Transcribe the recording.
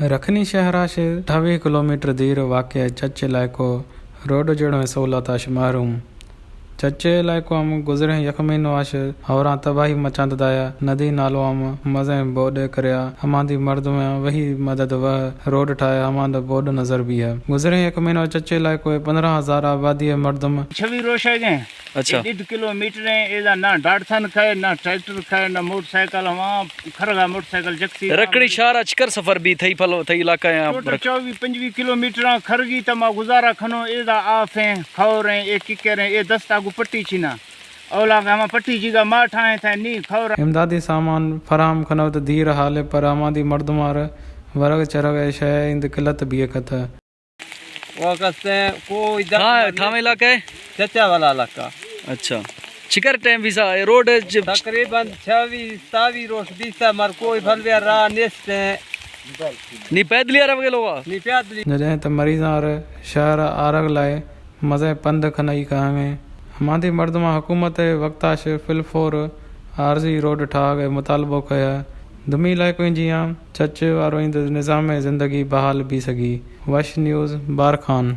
رکھنی شہر آش اٹھاوی کلومیٹر دیر واقع چچ علاقو روڈ جوڑویں سہولت آش محروم۔ چچ علاقو ہم گزریں یک مہینو آش ہوراں تباہی مچاند دایا، ندی نالو ہم مزیں بوڈ کریا، ہماندی مردماں وہی مدد و روڈ ٹھایا، ہماند بوڈ نظر بیا۔ گزریں یک مہینو چچ علاقو پندرہ ہزار آبادی مردم۔ چھوی روش ہے گئے۔ اچھا۔ اے ڈیڑھ کلومیٹر ہیں، ایدا نہ ڈاٹسن کھائے، نہ ٹریکٹر کھائے، نہ موٹر سائیکل، ہواں کھرگا موٹر سائیکل جکسی۔ رکھنی شہر اچ کر سفر بھی تھئی پھلو، تھئی علاقہ ہیں؟ ٹوٹل چوبی پنجوی کلومیٹر کھرگی تما گزارا کھنو، ایدا آف ہیں، کھور ہیں، اے ککر ہیں، اے دستا گو پٹی چھنا۔ اولا کہ ہما پٹی جیگا ماٹھا ہیں تھا نی کھور۔ امدادی سامان فراہم کھنو تو دیر حال پر ہماندی مردمار ورگ چرگ شے اند قلت بھی کتہ۔ وہ کستے کوئی دس ہاں، ملے۔ تھامے علاقہ ہے؟ چچا والا علاقہ۔ اچھا۔ چکر ٹائم ویسا اے روڈ ج- تقریباً چھوی ستاوی روش بیستا مر کوئی بھلویا راہ نیست ہیں۔ نی پیدلی عرب گلوا؟ نی پیدلی۔ جدیں تے مریضاں ار شہر آرگ لائے مزے پند کھنائی کہانگیں۔ ہماندی مردماں حکومت وقتاش فل فور عارضی روڈ ٹھاگ مطالبو کہا۔ دمی علاقوں جیاں چچ وارو اند نظام زندگی بحال بی سگی۔ وش نیوز بارکھان۔